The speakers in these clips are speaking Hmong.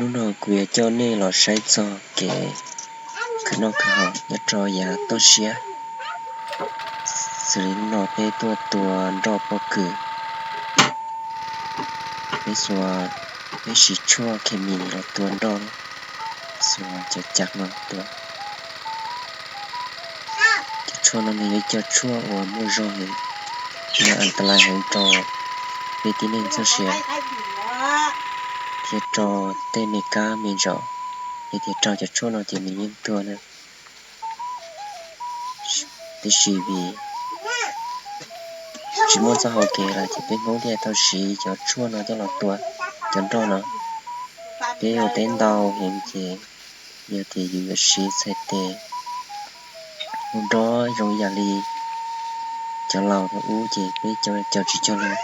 Hnub no kuv yuav coj nej los saib txog kev khwv noj khwv haus nyob rau yav toj siab. Xws li hnub no peb tuaj tua nroj pob kws, peb xuas, peb siv tshuaj khes mis los tua nroj, xuas cov cav no tua. Cov tshuaj no nws yog cov tshuaj uas muaj zog heev, nws antalais heev rau peb tib neeg txoj sia thiab rau tej me kab me ntsaum, yog tias raug cov tshuaj no ces nws yeej tuag na. Tiam sis vim tsis muaj txoj hau kev lawm ces peb Hmoob thiaj tau siv cov tshuaj no coj los tua cov nroj no. Peb ua teb ntau heev ces yog tias yus yuav siv txhais tes ua nroj zoo ib yam li cov laus thaum ub ces peb caum tsis cog lus,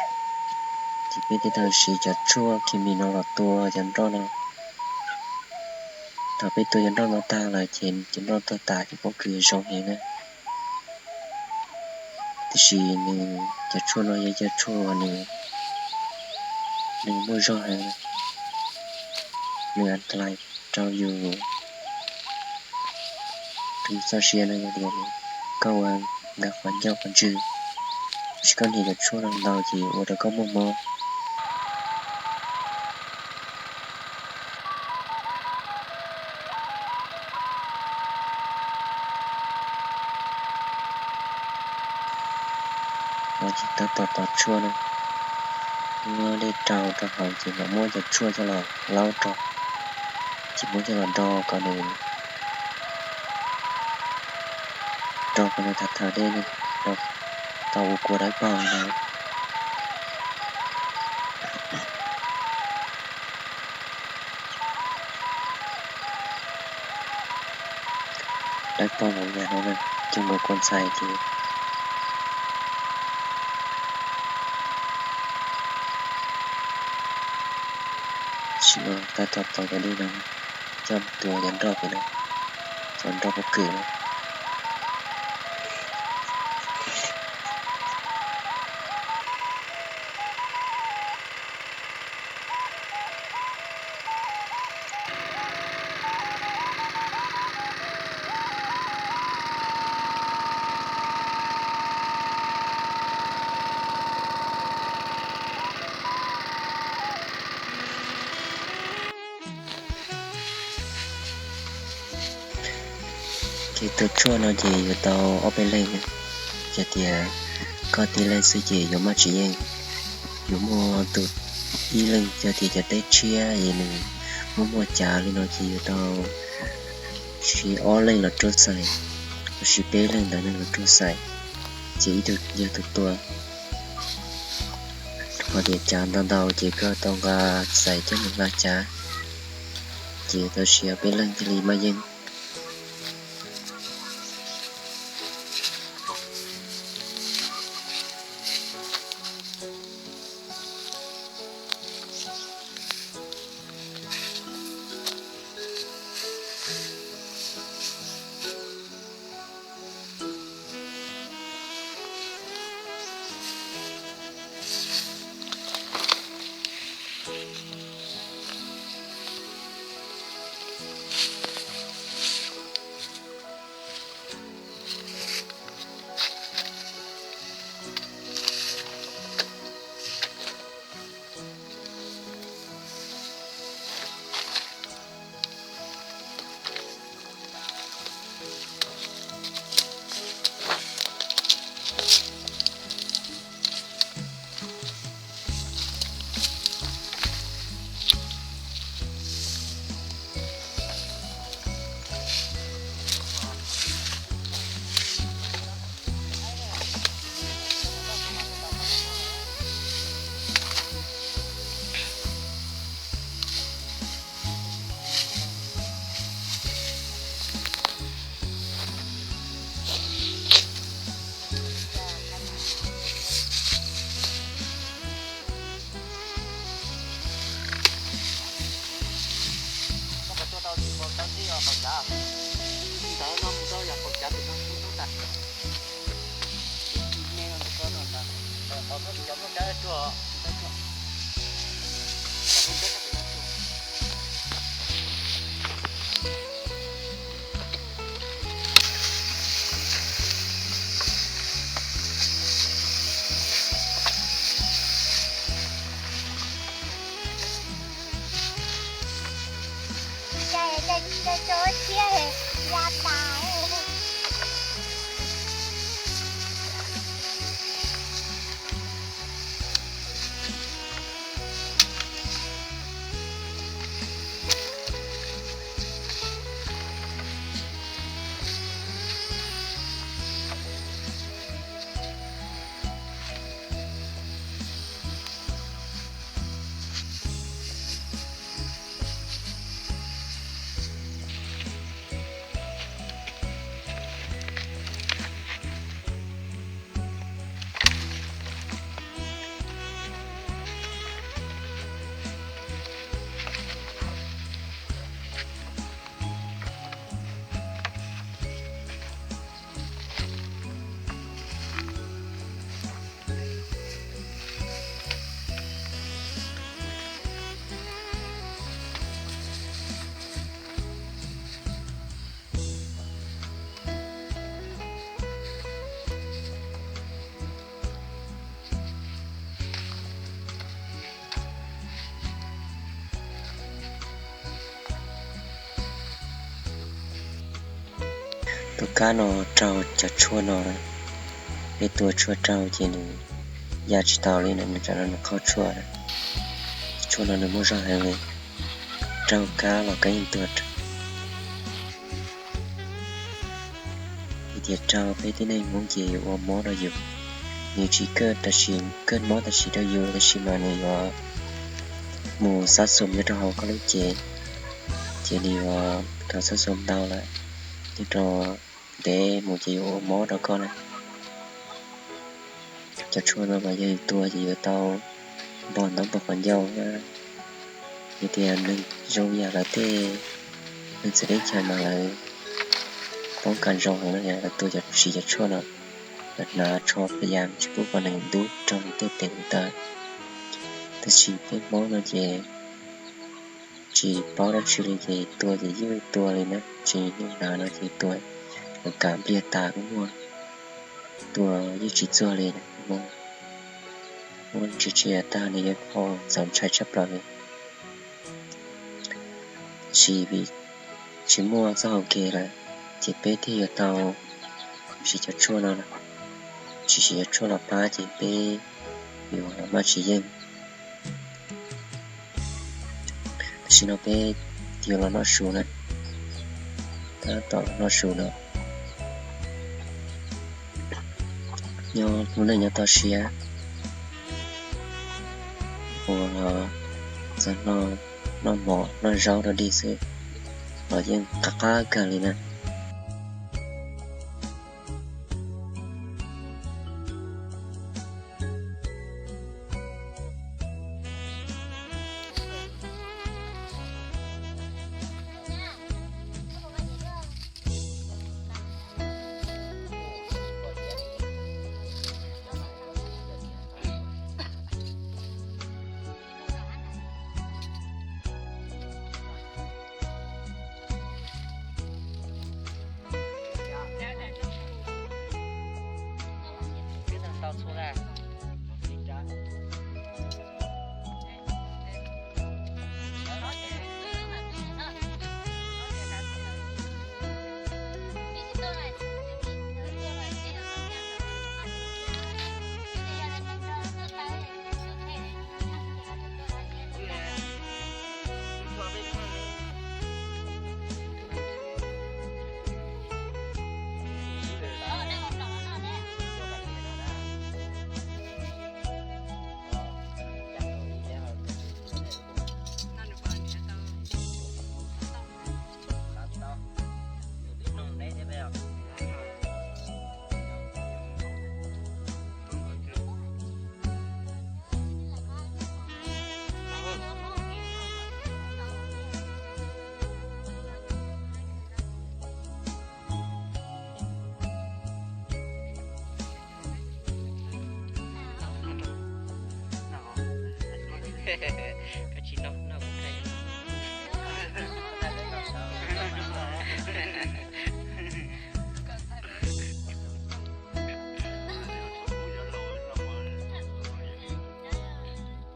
ces peb thiaj tau siv cov tshuaj khes mis no los tua cov nroj no. Thaum peb tua cov nroj no tag lawm ces cov nroj tuag tas ces pob kws zoo heev na. Tiam sis nws cov tshuaj no yog cov tshuaj uas nws, nws muaj zog heev, nws antalais rau yus, rau yus txoj sia no yog tias koj ua nkag qhov ncauj qhov ntswg, tab sis koj hnia cov tshuaj no ntau ces ua rau koj muaj mob. Los ces tab tom tos tshuaj na, muab dej rau rau hauv ces mam muab cov tshuaj coj los laub rau, ces muab coj los do kom nws, do kom nws tham tham dej, tau ua kua dawb paug no. Dawb paug npaum li no na, coj mus kua ntxhais ces tab tom tos cov dej no coj mus tua cov nroj pem no, cov nroj pob kws no. Kev tua tshuaj no ces yuav tau ob peb leeg, yog tias koj tib leeg xwb ces yuav maj tsis yeej. Yuav muaj tus ib leeg, yog tias cov teb tshiab es nws muaj muaj cav li no ces yuav tau siv ob leeg los rub xais, los sis peb leeg ntawd los rub xais, ces ib tug yog tus tua. Rau qhov tias cav ntau ntau ces koj tau nqa xais coj mus hla cav, ces yuav tau siv peb leeg thiaj li maj yeej. Tus kab no raug cov tshuaj no, peb tua tshuaj raug ces nws ya tsis taus li na, nws tsam no nws qaug tshuaj. Cov tshuaj no nws muaj zog heev li, raug kab los kab yeej tuag. Vim tias raug peb tib neeg Hmoob ces yuav ua mob rau yus, nws tsis kawj tam sim, kawj mob tam sim rau yus tab sis mas nws yuav mus xab xum nyob rau hauv koj lub cev, ces nws yuav rau xab xum ntau lawm, nyob rau ntev mus ces yuav ua mob rau koj na. Cov tshuaj no mas yog yus tua ces yuav tau npog ntaub npog qhov ncauj na. Yog tias neeg zoo yam lawv tej neeg txawv teb chaws mas lawv poob kas zoo heev na, lawv tua cov, siv cov tshuaj no, lawv hnav tsho plas yas tsis pub kom nws ntub raug tej tes taw. Tab sis peb Hmoob no ces tsis paub dab tsi li ces tua ces yeej tua li na, tsis hnav no ces tua lawv kam pliag tas kuj muaj, tua yeej tsis txuag li. Muab ntsia ntsia tag nws yog qhov txaus ntshai tshaj plaws li. Tab sis vim tsis muaj txoj hau kev lawm ces peb thiaj yuav tau siv cov tshuaj no. Tsis siv cov tshuaj los pab ces peb yuav maj tsis yeej. Tam sim no peb yuav los noj su na, tab tom los noj su no. Nyob lub neej nyob toj siab, ua txog noj mov noj zaub rau dig xwb los yeej qab qab kawg li na.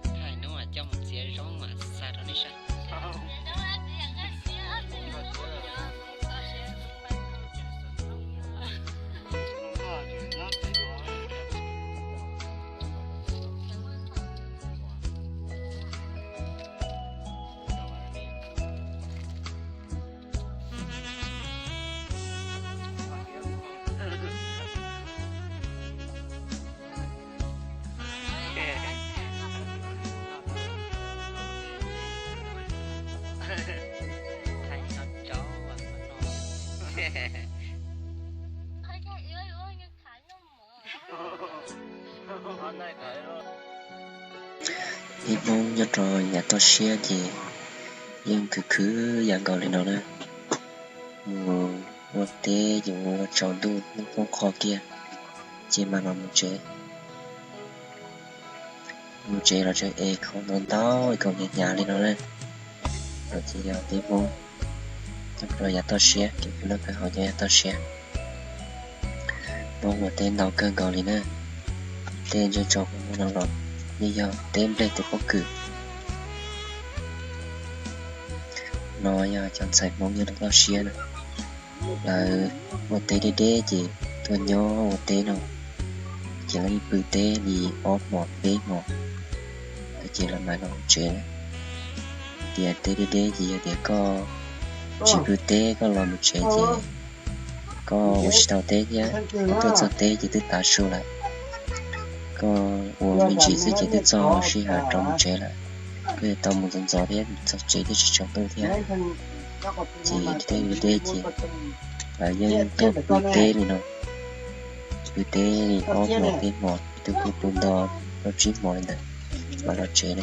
Thaij hnub coj mus txiav zoo mas xa rau nej saib. Peb Hmoob nyob rau yav toj siab ces yeej khwv khwv yam nkaus li no na. Mus ua teb ces mus ua tsaus ntuj hnub poob qho kiag ces mam los mus tsev. Mus tsev los tseem es khoom ntau ntau es khoom hnyav hnyav li no na. No ces yog peb Hmoob nyob rau yav toj siab, kev kawm noj kawm haus nyob yav toj siab. Hmoob ua teb ntau kawg nkaus li na. Tej ntshe tso kuv muaj no los yeej yog teb nplej tus pob kws. No yog cov ntxhais Hmoob nyob rau toj siab na. Lawv ua teb deb deb ces tuaj nyob ua teb no, ces lawv yeej pw teb li ob hmos peb hmos, ces lawv mam los tsev. Tias teb deb deb ces yog tias koj tsis pw teb koj los mus tsev ces koj ua tsis tau teb thiab, koj tuaj txog teb ces twb tav su lawm. Koj ua me ntsis xwb ces twb txog sij hawm rov mus tsev lawm. Koj yuav tau mus ntxov ntxov thiab txog tsev thiaj tsis tsaus ntuj thiab. Ces teb deb deb ces lawv yeej tuaj pw teb li no, pw teb li ob hmos peb hmos, twb pw pw nto plaub tsib hmos li ntawd mam los tsev.